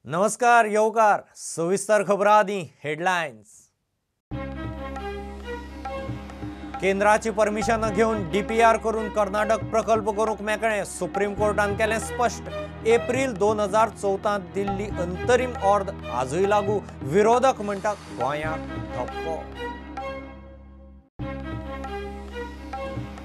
नमस्कार येवकार सविस्तर खबरां आदी हेडलायन्स। केंद्राची परमिशन घेवन डीपीआर करून कर्नाटक प्रकल्प करूंक मेकळें सुप्रीम कोर्टान केलें स्पश्ट। एप्रील 2014 दिल्ली अंतरीम ऑर्द आजूय लागू, विरोधक म्हणटा गोंयाक धपको।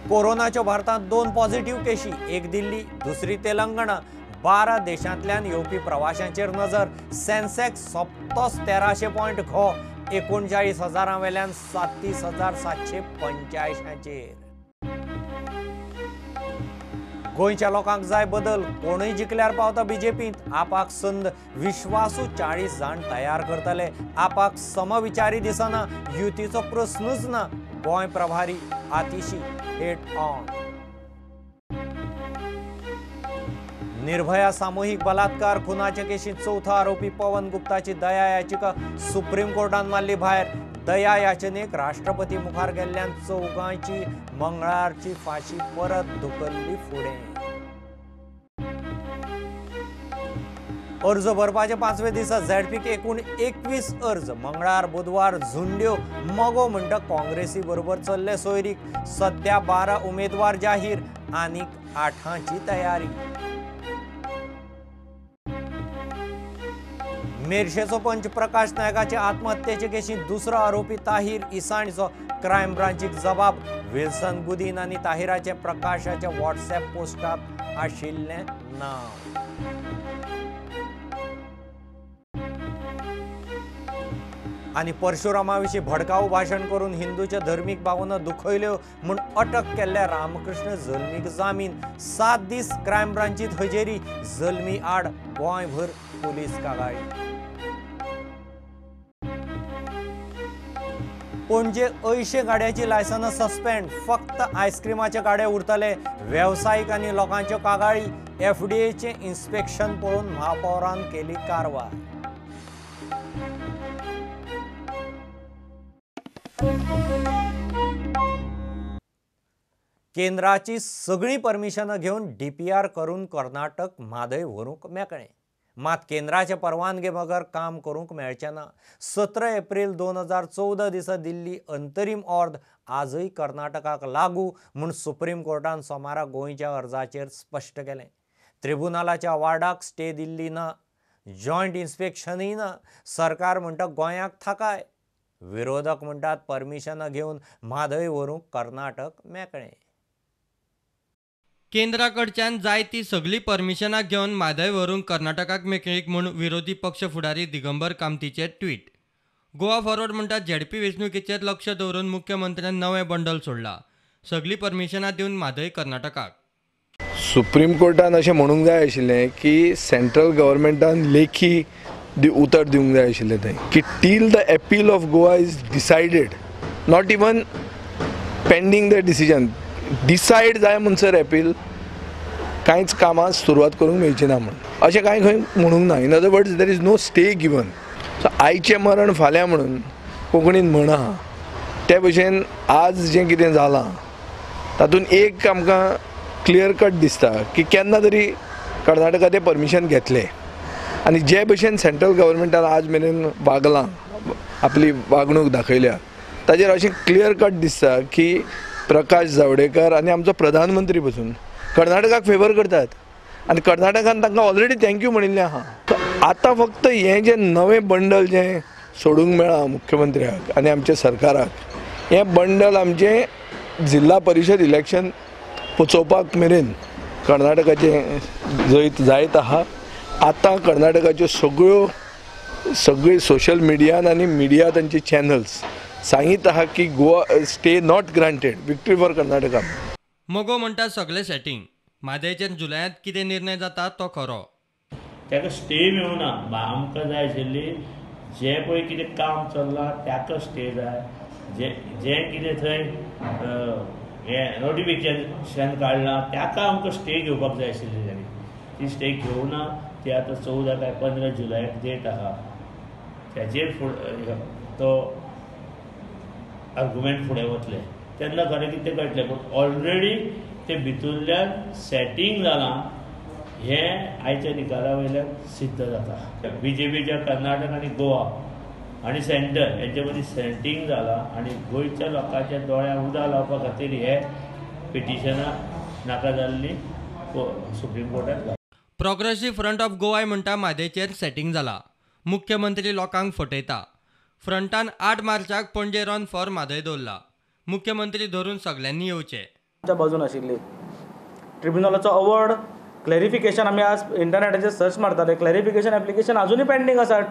कोरोनाच्यो भारतांत 2 पॉझिटिव्ह केशी, एक दिल्ली दुसरी तेलंगणा। 12 देशांतल्यान येवपी प्रवाशांचेर नजर। सेन्सेक्स सोपतोच 1300 पॉयंट घो, 39,000 वेल्यान 37,785चेर। गोंयच्या लोकांक जाय बदल, कोणूय जिखल्यार पावता बीजेपींत। आपाक संद, विश्वासू 40 जाण तयार करतले। आपाक समविचारी दिसना, युतीचो प्रस्नूच ना। गोंय प्रभारी आतिशी हेड ऑन। निर्भया सामूहिक बलात्कार खुनाचे केशीत चौथो आरोपी पवन गुप्ताची दया याचिका सुप्रीम कोर्टान मारली भायर। दया याचनेक राष्ट्रपती मुखार गेल्ल्यान चौगांची मंगळारची फांशी परत धुकल्ली फुडें। अर्ज भरपाचे 5वे दिसा झेडपीक एकूण 21 अर्ज। मंगळार बुधवार झुंड्यो मगो म्हणटा काँग्रेसी बरोबर चल्ले सोयरीक। सध्या 12 उमेदवार जाहीर, आनीक 8ची तयारी। मेरशेचो पंच प्रकाश नायकाचे आत्महत्येचे केशीत दुसरो आरोपी ताहीर इसाणचो क्रायम ब्रांचीक जबाब। विल्सन गुदीन आनी ताहिराचे प्रकाशाच्या व्हॉट्सएप पोस्टात आशिल्लें नांव। आनी परशुरामा विशीं भडकाऊ भाशण करून हिंदूच्या धर्मीक भावना दुखयल्यो म्हूण अटक केल्ल्या रामकृष्ण जल्मीक जामीन। 7 दीस क्रायम ब्रांचीत हजेरी। जल्मी आड गोंयभर पुलीस कागाळी। पणजे 80 गाड्यांची लायसनां सस्पेंड, फक्त आयस्क्रीमाचे गाडे उरतले। वेवसायीक आनी लोकांच्यो कागाळी। एफडीएचें इन्स्पेक्शन पळोवन महापौरान केली कारवाय। केंद्राची सगळीं परमिशनां घेवन डीपीआर करून कर्नाटक म्हादय व्हरूंक मेकळें, मात केंद्राचे परवानगे बगर काम करूंक मेळचें ना। 17 एप्रील 2014 दिसा दिल्ली अंतरीम ऑर्द आजूय कर्नाटकाक लागू म्हूण सुप्रीम कोर्टान सोमारा गोंयच्या अर्जाचेर स्पश्ट केलें। ट्रिब्युनलाच्या अवार्डाक स्टे दिल्ली ना, जॉयंट इन्स्पेक्शनूय ना। सरकार म्हणटा गोंयाक थाकाय, विरोधक म्हणटात परमिशनां घेवन म्हादय व्हरूंक कर्नाटक मेकळें। केंद्रा कडच्यान जाय ती सगळी परमिशनां घेवन म्हादय व्हरूंक कर्नाटकाक मेकळीक म्हूण विरोधी पक्ष फुडारी दिगंबर कामतीचे ट्वीट। गोवा फॉरवर्ड म्हणटा झेडपी वेंचणुकेचेर लक्ष दवरून मुख्यमंत्र्यान नवें बंडल सोडलां, सगळीं परमिशनां दिवन म्हादय कर्नाटकाक। सुप्रीम कोर्टान अशें म्हणूंक जाय आशिल्लें की सेंट्रल गव्हर्मेंटान लेखी उतर दिवंक जाय आशिल्लें थंय की till the appeal of Goa is decided, not even pending the decision, decide जाय म्हणसर अपील कांयच कामां सुरवात करूंक मेळची ना म्हूण अशें कांय खंय म्हणूंक ना। In other words there is no stay given. So आयचें मरण फाल्यां म्हणून कोंकणीन म्हण आहा, ते भशेन आज जें कितें जालां तातूंत एक आमकां क्लियर कट दिसता की केन्ना तरी कर्नाटका तें परमिशन घेतलें आनी जे भशेन सेंट्रल गव्हर्मेंटान आज मेरेन वागलां, आपली वागणूक दाखयल्या, ताजेर अशें क्लियर कट दिसता की प्रकाश जावडेकर आनी आमचो प्रधानमंत्री पसून कर्नाटकाक फेवर करतात आनी कर्नाटकान तांकां ऑलरेडी thank you म्हणिल्लें आहा। आतां फक्त हें जें नवें बंडल जें सोडूंक मेळ्ळां मुख्यमंत्र्याक आनी आमच्या सरकाराक, हें बंडल आमचें जिल्ला परिशद इलेक्शन पोचोवपाक मेरेन कर्नाटकाचें जैत जायत आहा। आतां कर्नाटकाच्यो सगळ्यो सगळी सोशल मिडियान आनी मिडिया तांचे चॅनल्स सांगीत आहा की Goa stay not granted, victory for Karnataka. मगो म्हणटा सगळे सेटिंग, म्हादयचेर जुलयांत कितें निर्णय जाता तो खरो। ताका स्टे मेळुना, आमकां जाय आशिल्ली जें पळय कितें काम चल्लां ताका स्टे जाय, जें कितें थंय हें नोटिफिकेशन काडलां ताका आमकां स्टे घेवपाक जाय आशिल्ली ताणी, ती स्टे घेवना। ती आतां 14 काय 15 जुलयाक डेट आहा, ताजेर फुडें तो आर्गुमेंट फुडें वतले तेन्ना खरें कितें कळटलें। पूण ऑलरेडी ते भितूरल्यान सेटींग जालां हें आयच्या निकाला वयल्यान सिद्ध जाता. बी जे पीच्या कर्नाटक आनी गोवा आनी सेंटर हेंचे मदीं सेंटींग जालां आनी गोंयच्या लोकांच्या दोळ्यांक उदक लावपा खातीर हे पिटिशनां नाका जाल्लीं सुप्रीम कोर्टात घातली. प्रोग्रेसीव फ्रंट ऑफ गोवाय म्हणटा म्हादयचेर सेटींग जाला, मुख्यमंत्री लोकांक फटयता. फ्रंटान 8 मार्चाक पणजे रन फॉर म्हादय दवरला, मुख्यमंत्री धरून सगल्यांनी येवचे. आमच्या बाजून आशिल्ली ट्रिब्युनलाचो अवॉर्ड क्लॅरिफिकेशन आमी आज इंटरनॅटाचेर सर्च मारताले, क्लॅरिफिकेशन एप्लिकेशन आजुनूय पेंडींग आसा.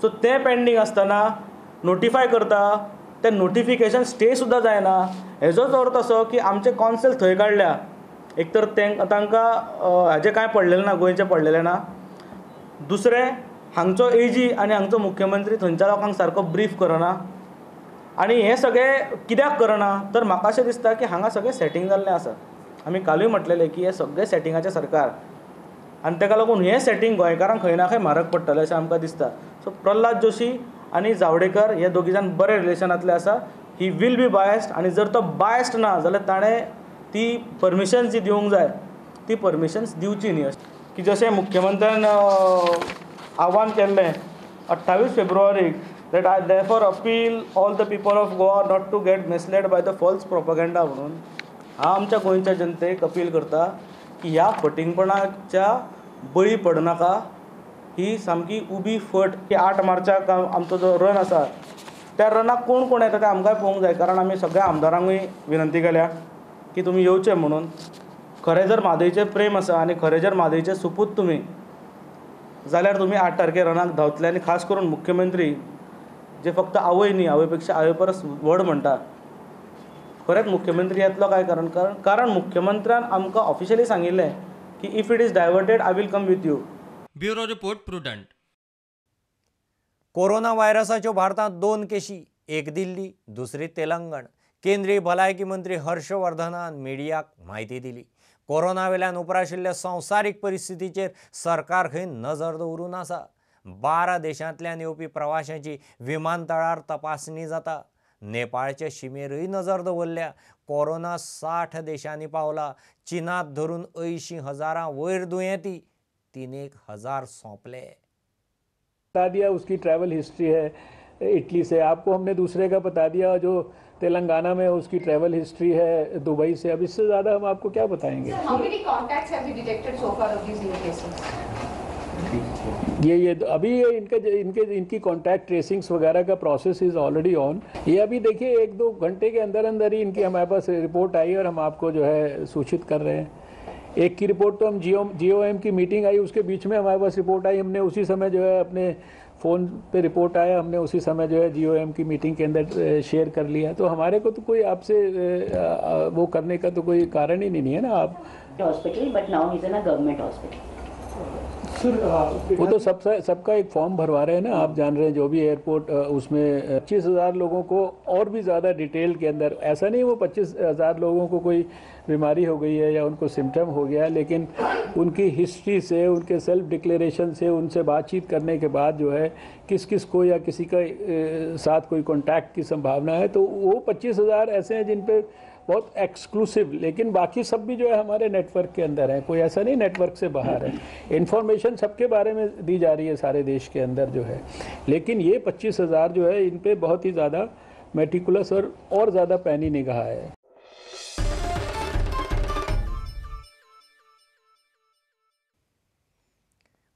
सो तें पेंडींग आसतना नोटिफाय करता, तें नोटिफिकेशन स्टे सुद्दां जायना. हेजोच अर्थ असो की आमचे कॉन्सेल थंय काडल्या, एक तर तांकां हाजें कांय पडलेलें ना, गोंयचें पडलेलें ना. दुसरें, हांगचो एजी आनी हांगचो मुख्यमंत्री थंयच्या लोकांक सारको ब्रीफ करना. आनी हें सगळें कित्याक करना तर म्हाका अशें दिसता की हांगा सगळें सेटींग जाल्लें आसा. आमी कालूय म्हटलेलें की हें सगळें सेटिंगाचें सरकार आनी ताका लागून हें सेटींग गोंयकारांक खंय ना खंय म्हारग पडटलें अशें आमकां दिसता. सो प्रल्हाद जोशी आनी जावडेकर हे दोगी जाण बरे रिलेशनांतले आसा. He will be biased आनी जर तो बायस्ड ना जाल्यार ताणें ती परमिशन जी दिवंक जाय ती परमिशन्स दिवची न्ही. की जशें मुख्यमंत्र्यान आव्हान केल्लें 28 फेब्रुवारीक that I therefore appeal all the people of Goa not to get misled by the false propaganda म्हणून हांव आमच्या गोंयच्या जनतेक अपील करता की ह्या फटींगपणाच्या बळी पडनाका. ही सामकी उबी फट की 8 मार्चाक आमचो जो रन आसा त्या रनाक कोण कोण येता तें आमकांय पळोवंक जाय, कारण आमी सगळ्या आमदारांकूय विनंती केल्या की तुमी येवचे म्हणून. खरें जर म्हादयचें प्रेम आसा आनी खरें जर म्हादयचें सुपूत तुमी जाल्यार तुमी 8 तारखेर रनाक धांवतले. आनी खास करून मुख्यमंत्री जे फक्त आवय न्ही, आवय पेक्षा आवय परस व्हड म्हणटा, खरेंच मुख्यमंत्री येतलो काय? कारण कारण मुख्यमंत्र्यान आमकां ऑफिशियली सांगिल्लें की if it is diverted I will come with you. Bureau report, Prudent. Corona व्हायरसाच्यो भारतांत 2 केशी, एक दिल्ली, दुसरी तेलंगण. केंद्रीय भलायकी मंत्री हर्षवर्धनान मिडियाक म्हायती दिली. कोरोना वेल्यान उप्राशिल्ल्या संवसारीक परिस्थितीचेर सरकार खंय नजर दवरून आसा. 12 देशांतल्यान येवपी प्रवाशांची विमानतळार तपासणी जाता. नेपाळचे शिमेरूय नजर दवरल्या. कोरोना 60 देशांनी पावला. चीनात धरून 80,000 वयर दुयेंती, 3,000 सोंपले. बता दिया उसकी ट्रैवल हिस्ट्री है इटली से, आपको हमने दूसरे का बता दिया जो तेलंगाना में उसकी ट्रैवल हिस्ट्री है दुबई से. अब इससे ज़्यादा हम आपको क्या बताएंगे? How many contacts have you detected so far of these new cases? ये अभी ये इनके इनके इनकी कॉन्टैक्ट ट्रेसिंग्स वगैरह का प्रोसेस is already on. ये अभी देखिए 1-2 घंटे के अंदर अंदर ही इनकी हमारे पास रिपोर्ट आई और हम आपको जो है सूचित कर रहे हैं. एक की रिपोर्ट तो हम जियो एम की मीटिंग आई उसके बीच में हमारे पास रिपोर्ट आई, हमने उसी समय जो है अपने फ़ोन पे रिपोर्ट आया, हमने उसी समय जो है जियो एम की मीटिंग के अंदर शेयर कर लिया. तो हमारे को तो कोई आपसे वो करने का तो कोई कारण ही नहीं है ना. आप hospital, but now he's in a government hospital. वो तो सबसे सबका एक फॉर्म भरवा रहे हैं ना, आप जान रहे हैं जो भी एयरपोर्ट उसमें 25,000 लोगों को और भी ज़्यादा डिटेल के अंदर, ऐसा नहीं वो 25,000 लोगों को कोई बीमारी हो गई है या उनको सिम्टम हो गया है, लेकिन उनकी हिस्ट्री से, उनके सेल्फ डिक्लेरेशन से, उनसे बातचीत करने के बाद जो है किस किस को या किसी का साथ कोई कॉन्टैक्ट की संभावना है, तो वो 25,000 ऐसे हैं जिन पर बहुत एक्सक्लूसिव, लेकिन बाकी सब भी जो है हमारे नेटवर्क के अंदर है, कोई ऐसा नहीं नेटवर्क से बाहर है. इन्फॉर्मेशन सबके बारे में दी जा रही है सारे देश के अंदर जो है, लेकिन ये 25,000 जो है इन पे बहुत ही ज़्यादा मेटिकुलस और ज़्यादा पैनी निगाह है.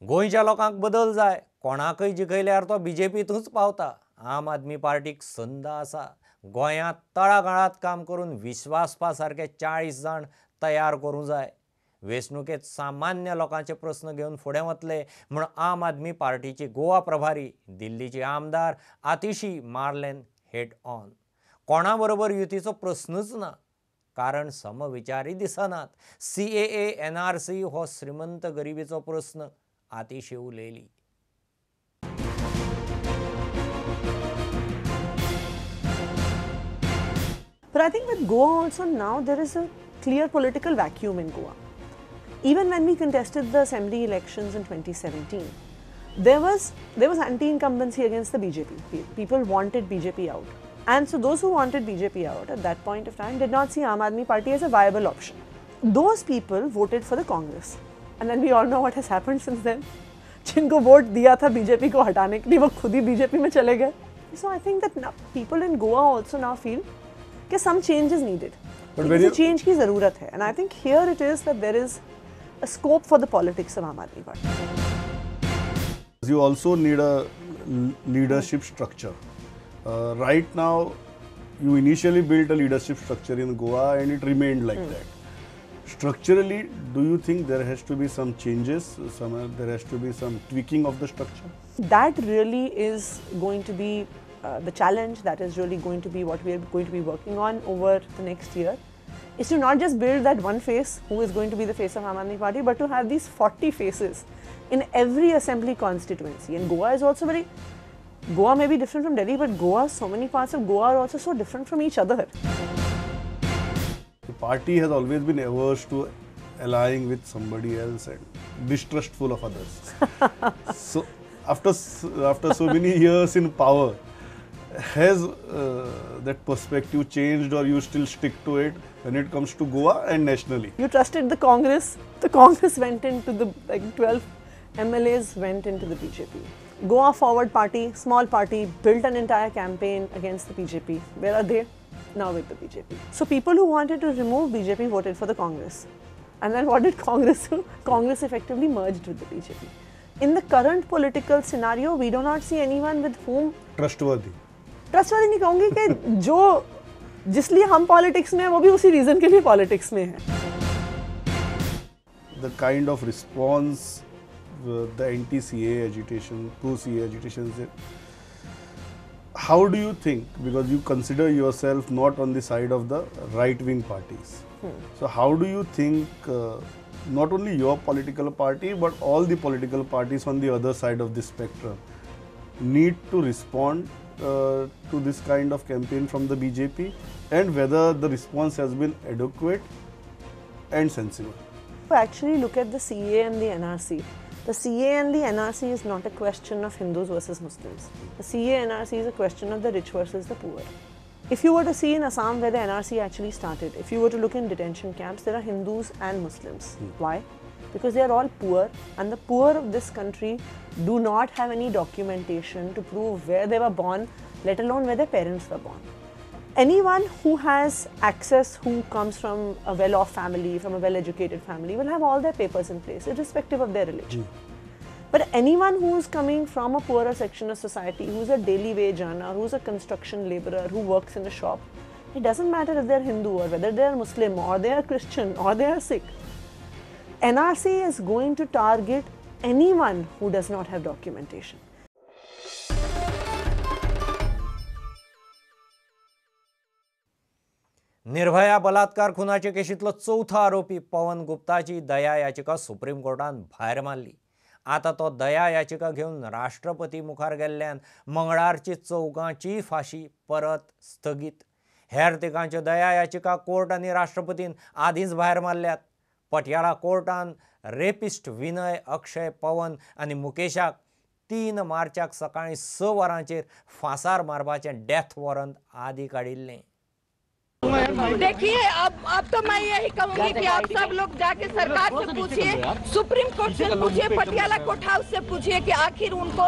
गोंयच्या लोकांक बदल जाय. कोणाकय जिखयल्यार तो बीजेपीतूच पावता. आम आदमी पार्टीक संद आसा. गोंयांत तळागाळांत काम करून विश्वासपा सारके 40 जाण तयार करूंक जाय. वेंचणुकेंत सामान्य लोकांचे प्रस्न घेवन फुडें वतले म्हूण आम आदमी पार्टीची गोवा प्रभारी दिल्लीची आमदार आतिशी मार्लेन हेड ऑन. कोणा बरोबर युतीचो प्रस्नूच ना, कारण समविचारी दिसनात. CAA NRC हो श्रीमंत गरिबीचो प्रस्न, आतिशी उलयली. But I think with Goa also now there is a clear political vacuum in Goa. Even when we contested the assembly elections in 2017, there was anti-incumbency against the BJP. People wanted BJP out. And so those who wanted BJP out at that point of time did not see Aam Aadmi Party as a viable option. Those people voted for the Congress. And then we all know what has happened since then. जिनको vote दिया था BJP को हटाने K लिए वो खुद ही BJP में चले गए. So I think that people in Goa also now feel कि some change is needed. But change की ज़रूरत है. And I think here it is that there is a scope for the politics of Aam Aadmi Party. You also need a leadership structure. Right now, you initially built a leadership structure in Goa and it remained like that. Structurally, do you think there has to be some changes, there has to be some tweaking of the structure? That really is going to be the challenge. That is really going to be what we are going to be working on over the next year. Is to not just build that one face who is going to be the face of Aam Aadmi Party, but to have these 40 faces in every assembly constituency. And Goa is also very, Goa may be different from Delhi, but Goa, so many parts of Goa are also so different from each other. The party has always been averse to allying with somebody else and distrustful of others. So after so many years in power, has that perspective changed, or you still stick to it when it comes to Goa and nationally? You trusted the Congress. The Congress went into the, like 12 MLAs went into the BJP. Goa Forward Party, small party, built an entire campaign against the BJP. Where are they? Now with the BJP. So people who wanted to remove BJP voted for the Congress. And then what did Congress do? Congress effectively merged with the BJP. In the current political scenario, we do not see anyone with whom... Trustworthy. Trustworthy नहीं कहूँगी कि जो जिसलिए हम politics में हैं वो भी उसी reason K लिए politics में हैं. The kind of response the anti-CA agitation, pro-CA agitation, how do you think, because you consider yourself not on the side of the right-wing parties, so how do you think not only your political party but all the political parties on the other side of the spectrum need to respond to this kind of campaign from the BJP, and whether the response has been adequate and sensible? Actually look at the CA and the NRC. The CA and the NRC is not a question of Hindus versus Muslims. The CA and NRC is a question of the rich versus the poor. If you were to see in Assam where the NRC actually started, if you were to look in detention camps, there are Hindus and Muslims. Why? Because they are all poor, and the poor of this country do not have any documentation to prove where they were born, let alone where their parents were born. Anyone who has access, who comes from a well-off family, from a well-educated family, will have all their papers in place, irrespective of their religion. But anyone who is coming from a poorer section of society, who is a daily wage earner, who is a construction laborer, who works in a shop, it doesn't matter if they are Hindu or whether they are Muslim or they are Christian or they are Sikh. NRC is going to target anyone who does not have documentation. Nirbhaya बलात्कार खुनाचे केशींतलो चवथो आरोपी पवन गुप्ताची दया याचिका supreme कोर्टान भायर मारली. आतां तो दया याचिका घेवन राष्ट्रपती मुखार गेल्ल्यान मंगळारची चौगांची फांशी परत स्थगीत. हेर तिगांच्यो दया याचिका कोर्ट आनी राष्ट्रपतीन आदींच भायर मारल्यात. पटियाळा कोर्टान रेपिस्ट विनय, अक्षय, पवन आनी मुकेशाक 3 मार्चाक सकाळीं 6 वरांचेर फांसार मारपाचें डेथ वॉरंट आदी काडिल्लें. देखिए अब तो मैं यही कहूंगी कि आप सब लोग जाके सरकार से पूछिए, सुप्रीम कोर्ट से पूछिए, पटियाला कोर्ट हाउस से पूछिए कि आखिर उनको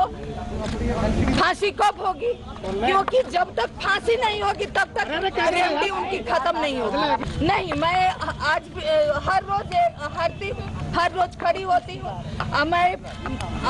फांसी कब होगी, क्योंकि जब तक फांसी नहीं होगी तब तक रेमडी उनकी खत्म नहीं होगी। नहीं, मैं आज हर रोज हारती हूँ, हर रोज खड़ी होती हूँ, मैं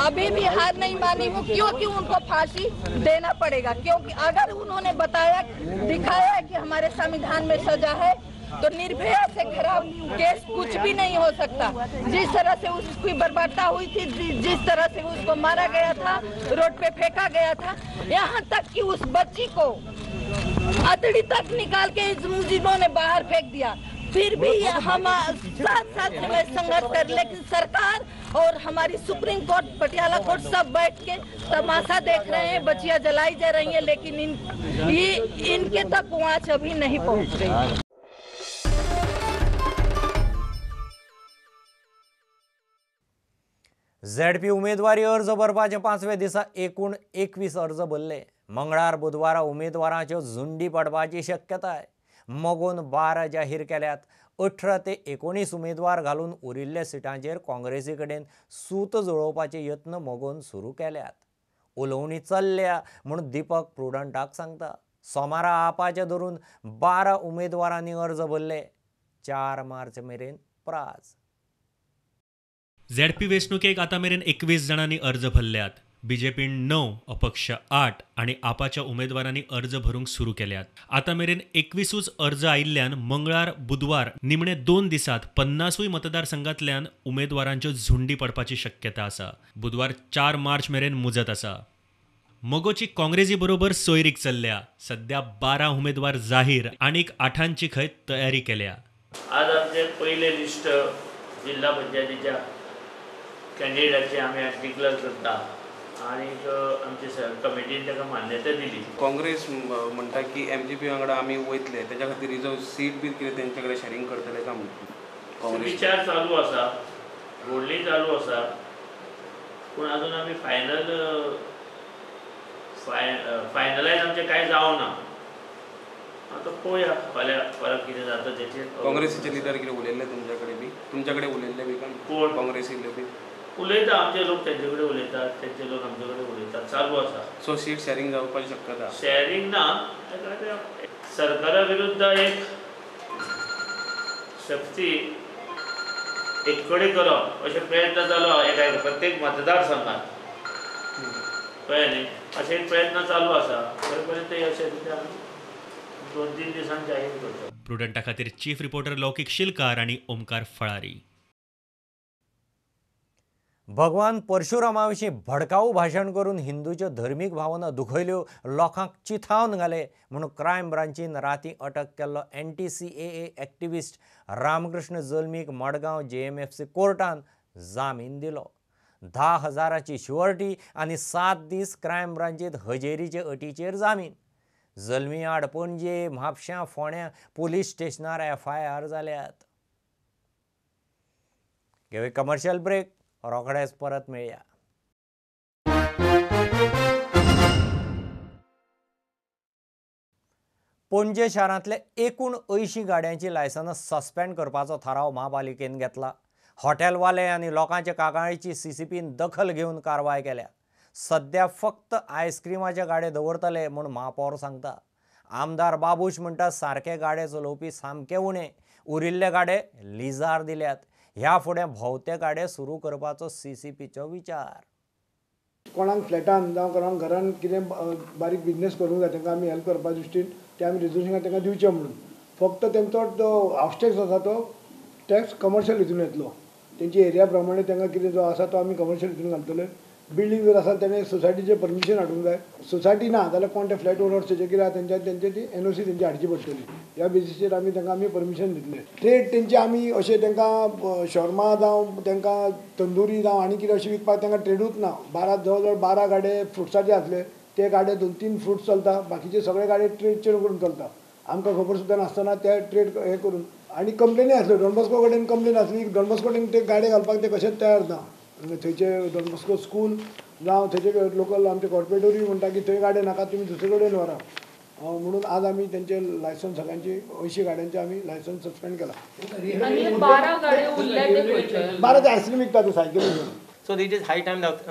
अभी भी हार नहीं मानी हूँ, क्योंकि उनको फांसी देना पड़ेगा। क्योंकि अगर उन्होंने बताया, दिखाया कि हमारे संविधान में सजा है, तो निर्भया से खराब केस कुछ भी नहीं हो सकता। जिस तरह से उसकी बर्बरता हुई थी, जिस तरह से उसको मारा गया था, रोड पे फेंका गया था, यहाँ तक कि उस बच्ची को अतड़ी तक निकाल के इस मुजरिमों ने बाहर फेंक दिया, फिर भी हम साथ साथ में संघर्ष कर, लेकिन सरकार और हमारी सुप्रीम कोर्ट, पटियाला कोर्ट सब बैठ के तमाशा देख रहे हैं, बच्चियां जलाई जा रही हैं, लेकिन इनके तक आँच अभी नहीं पहुंच रही। झेडपी उमेदवारी अर्ज भरपाचे 5व्या दिसा एकूण 21 अर्ज भरले. मंगळार बुधवारा उमेदवारांच्यो झुंडी पडपाची शक्यताय. मगोन 12 जाहीर केल्यात. 18 ते 19 उमेदवार घालून उरिल्ल्या सिटांचेर काँग्रेसी कडेन सूत जुळोवपाचे यत्न मगोन सुरू केल्यात. उलोवणी चल्ल्या म्हूण दीपक प्रुडंटाक सांगता. सोमारा आपाचे धरून 12 उमेदवारांनी अर्ज भरले. 4 मार्च मेरेन प्राज. झेडपी वेंचणुकेक आतां मेरेन 21 जाणांनी अर्ज भरल्यात. बीजेपीन 9, अपक्ष 8 आनी आपाच्या उमेदवारांनी अर्ज भरूंक सुरू केल्यात. आतां मेरेन 21 अर्ज आयिल्ल्यान मंगळार, बुधवार निमणे 2 दिसांत 50 मतदारसंघांतल्यान उमेदवारांच्यो झुंडी पडपाची शक्यता आसा. बुधवार 4 मार्च मेरेन मुजत आसा. मगोची काँग्रेसी बरोबर सोयरीक चल्ल्या. सध्या 12 उमेदवार जाहीर आनीक 8ांची खंय तयारी केल्या. आज आमचे पयले लिस्ट जिल्हा पंचायतीच्या कॅन्डिडेटाचे आमी आज डिक्लेअर करता आनीक आमचे कमिटीन ताका मान्यता दिली. काँग्रेस म्हणटा की एमजीपी वांगडा आमी वयतले, तेच्या खातीर रिजर्व सीट बी कितें तेंचे कडेन शॅरींग करतले काय म्हणून विचार चालू आसा, बोडली चालू आसा, पूण अजून आमी फायनलायज आमचें कांय जावना. आतां पळोवया फाल्यां परत कितें जाता तेचेर. काँग्रेसीचे लिडर कितें उलयल्ले तुमच्या कडेन बी, तुमच्या कडेन उलयल्ले बी काय कोण काँग्रेसी बी उलयता? आमचे लोक तेंचे कडेन उलयतात, तेंचे लोक आमचे कडेन उलयतात, चालू आसा. सो सीट शॅरींग जावपाची शक्यता? शॅरींग ना, सरकारा विरुद्ध एक शक्ती एक कडेन करप अशे प्रयत्न जालो एका प्रत्येक मतदारसंघात, कळ्ळें न्ही? अशे एक प्रयत्न चालू आसा. थंय पर्यंत यश येता ते आमी 2-3 दिसांनी जाहीर करता. प्रुडंटा खातीर चीफ रिपोर्टर लौकीक शिलकार आनी ओमकार फळारी. भगवान परशुरामा विशीं भडकाऊ भाशण करून हिंदूच्यो धर्मीक भावना दुखयल्यो, लोकांक चिथावन घाले म्हूण क्रायम ब्रांचीन राती अटक केल्लो NTCAA activist Ramakrishna जल्मीक Madgaon JMFC कोर्टान जामीन दिलो. 10,000ची शुअरिटी आनी 7 दीस क्रायम ब्रांचीत हजेरीचे अटीचेर जामीन. जल्मी आड पणजे, म्हापश्यां, फोंड्यां पुलीस स्टेशनार FIR जाल्यात. घेवया कमर्शियल ब्रेक, रोखडेच परत मेळया. पणजे शारांतले एकूण 80 गाड्यांची लायसन्स सस्पेंड करपाचो थाराव म्हापालिकेन घेतला. हॉटेलवाले आनी लोकांचे कागाळीची CCPन दखल घेवन कारवाय केल्या. सध्या फक्त आयस्क्रीमाचे गाडे दवरतले म्हूण महापौर सांगता. आमदार बाबूश म्हणटा सारके गाडे चलोवपी सामके उणे, उरिल्ले गाडे लिजार दिल्यात. ह्या फुडें भोंवते गाडे सुरू करपाचो CCPचो विचार. कोणाक फ्लॅटान जावं कोणाक घरान कितें बारीक बिजनेस करूंक जाय तांकां आमी हेल्प करपा दृश्टीन ते आमी रिजर्वेशनाक तांकां दिवचें म्हणून. फक्त तेंचो जो हावस टॅक्स आसा तो टॅक्स कमर्शियल हितून येतलो, तेंची एरिया प्रमाणे तांकां कितें जो आसा तो आमी कमर्शियल हितून घालतले. बिल्डींग जर आसा तेणें सोसायटीचें परमिशन हाडूंक जाय, सोसायटी ना जाल्यार कोण ते फ्लॅट ओनर्स तेजे कितें आसा तेंच्या तेंचे ती NOC तेंची हाडची पडटली. ह्या बेजीसचेर आमी तांकां आमी परमिशन दितले. ट्रेड तेंची आमी अशें तांकां शॉर्मा जावं तांकां तंदुरी जावं आनी कितें अशें विकपाक तांकां ट्रेडूच ना. जवळ जवळ 12 गाडे फ्रुट्साचे आसले, ते गाडे 2-3 फ्रुट्स चलता, बाकीचे सगळे गाडे ट्रेडचेर करून चलता. आमकां खबर सुद्दां नासतना ते ट्रेड हें करून. आनी कंप्लेनी आसल्यो, डॉन बॉस्को कडेन कंप्लेन आसली, डॉन बॉस्को कडेन ते गाडे घालपाक ते कशेंच तयार ना. थंयचे डॉन बॉस्को स्कूल जावं थंयचे लोकल आमचे कॉर्पोरेटरूय म्हणटा की थंय गाडे नाका, तुमी दुसरे कडेन व्हरा म्हणून आज आमी तेंचे लायसन्स सगळ्यांची 80 गाड्यांचे आमी लायसन्स सस्पेंड केला. 12 ते आयस्क्रीम विकता ते सायकली घेवन. So it is high time that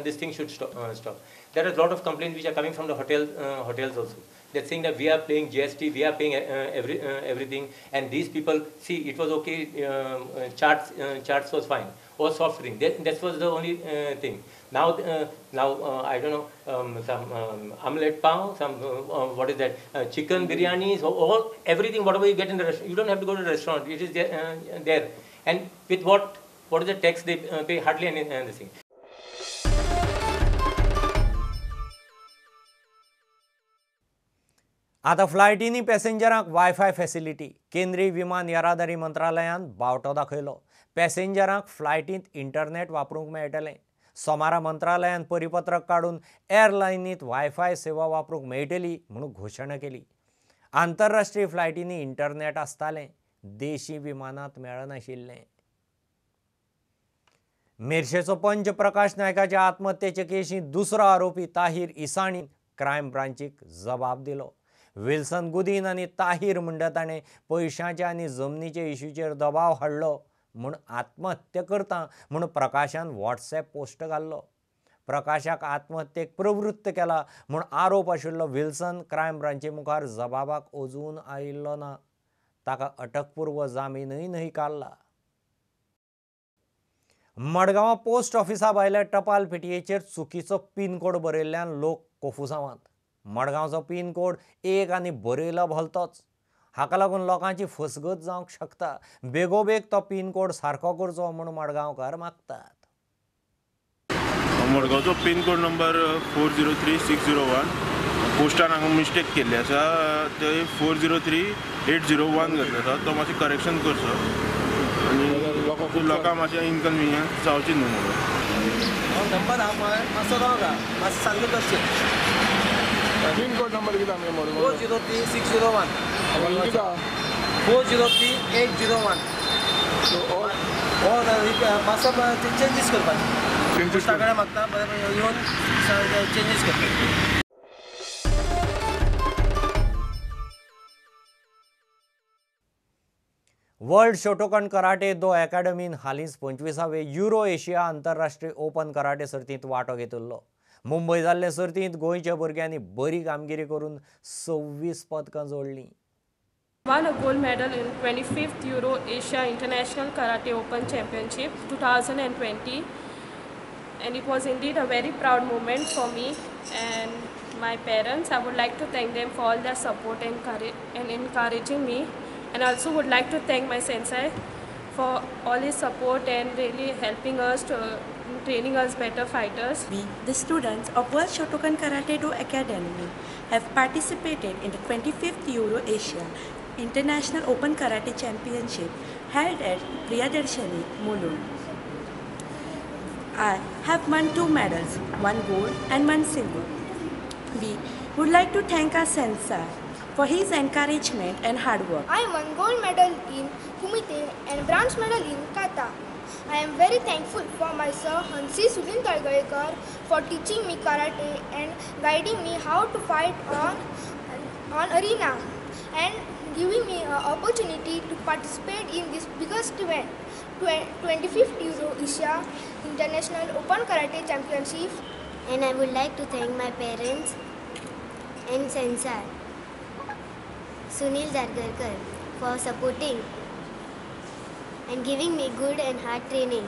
this thing should stop. There are a lot of complaints which are coming from the hotels also. They're saying that we are paying GST, we are paying everything, and these people, see, it was okay, charts was fine, or soft drink. That was the only thing. Now, I don't know, some omelette pav, some what is that, chicken biryani, so all everything whatever you get in the restaurant, you don't have to go to the restaurant. It is there, and with what? What is the tax they pay? Hardly any this thing. आतां फ्लायटींनी पॅसेंजरांक wifi facility. केंद्रीय विमान येरादारी मंत्रालयान बावटो दाखयलो. पॅसेंजरांक फ्लायटींत internet वापरूंक मेळटलें. सोमारा मंत्रालयान परिपत्रक काडून एअरलायनींत वायफाय सेवा वापरूंक मेळटली म्हूण घोशणा केली. आंतरराष्ट्रीय फ्लायटींनी इंटरनेट आसतालें, देशी विमानांत मेळनाशिल्लें. मेरशेचो पंच प्रकाश नायकाच्या आत्महत्येचे केशींत दुसरो आरोपी ताहीर इसाणीन क्रायम ब्रांचीक जबाब दिलो. विल्सन गुदीन आनी ताहीर म्हणटा ताणें पयशांच्या आनी जमनीच्या इश्यूचेर दबाव हाडलो म्हूण आत्महत्या करता म्हूण प्रकाशान वॉट्सएप पोस्ट घाल्लो. प्रकाशाक आत्महत्येक प्रवृत्त केला म्हूण आरोप आशिल्लो विल्सन क्रायम ब्रांची मुखार जबाबाक अजून आयिल्लो ना. ताका अटकपूर्व जामीनय न्हयकारला. मडगांवां पोस्ट ऑफिसा भायल्या टपाल पेटयेचेर चुकीचो पिनकोड बरयल्ल्यान लोक कोफुसांवांत. मडगांवचो पिनकोड 1 आनी बरयला भलतोच. हाका लागून लोकांची फसगत जावंक शकता. बेगोबेग तो पिनकोड सारको करचो म्हूण मडगांवकार मागतात. मडगांवचो पिनकोड नंबर 403601 पोस्टान हांगा मिस्टेक केल्ली आसा, ते 403801 घातले आसा, तो मातशें करेक्शन करचो आनी लोकांक मातशें इनकन्विनियन्स जावची न्हू म्हणून. नंबर आहा पळय मातसो रॉंग आहा, मातशें सारकें करचें. पिनकोड नंबर कितें आमगे मडगांव? 403601. 403801. हो मातसो चेंजीस करपाचे पोस्टा कडेन मागता, बरें येवन चेंजीस करपाचे. वर्ल्ड शोटोकन कराटे दो अकॅडमीन हालींच 25वे युरो एशिया आंतरराष्ट्रीय ओपन कराटे सर्तींत वांटो घेतिल्लो. मुंबय जाल्ले सर्तींत गोंयच्या भुरग्यांनी बरी कामगिरी करून 26 पदकां जोडलीं. Won a gold medal in 25th Euro Asia International Karate Open Championship 2020, and it was indeed a very proud moment for me and my parents. I would like to thank them for all their support and encouraging me, and also would like to thank my sensei for all his support and really helping us to training us better fighters. We, the students of World Shotokan Karate Do Academy, have participated in the 25th Euro Asia International Open Karate Championship held at Priyadarshini, Mulund. I have won 2 medals, 1 gold and 1 silver. We would like to thank our sensei for his encouragement and hard work. I won gold medal in Kumite and bronze medal in Kata. I am very thankful for my sir Hansi Sunil Talgaikar for teaching me karate and guiding me how to fight on arena and giving me an opportunity to participate in this biggest event, 25th Euro Asia International Open Karate Championship. And I would like to thank my parents and sensei Sunil Dargarkar for supporting and giving me good and hard training.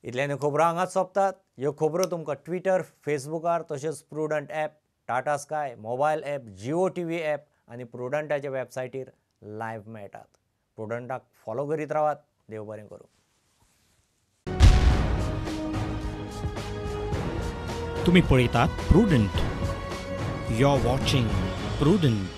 इतल्यान खबरो हांगाच सोंपतात. ह्यो खबरो तुमकां Twitter, फेसबुकार तशेंच Prudent app, Tata Sky mobile app, Jio TV app आनी प्रुडंटाच्या वेबसायटीर live मेळटात. प्रुडंटाक follow करीत रावात. देव बरें करूं. तुमी पळयतात Prudent. You're watching Prudent.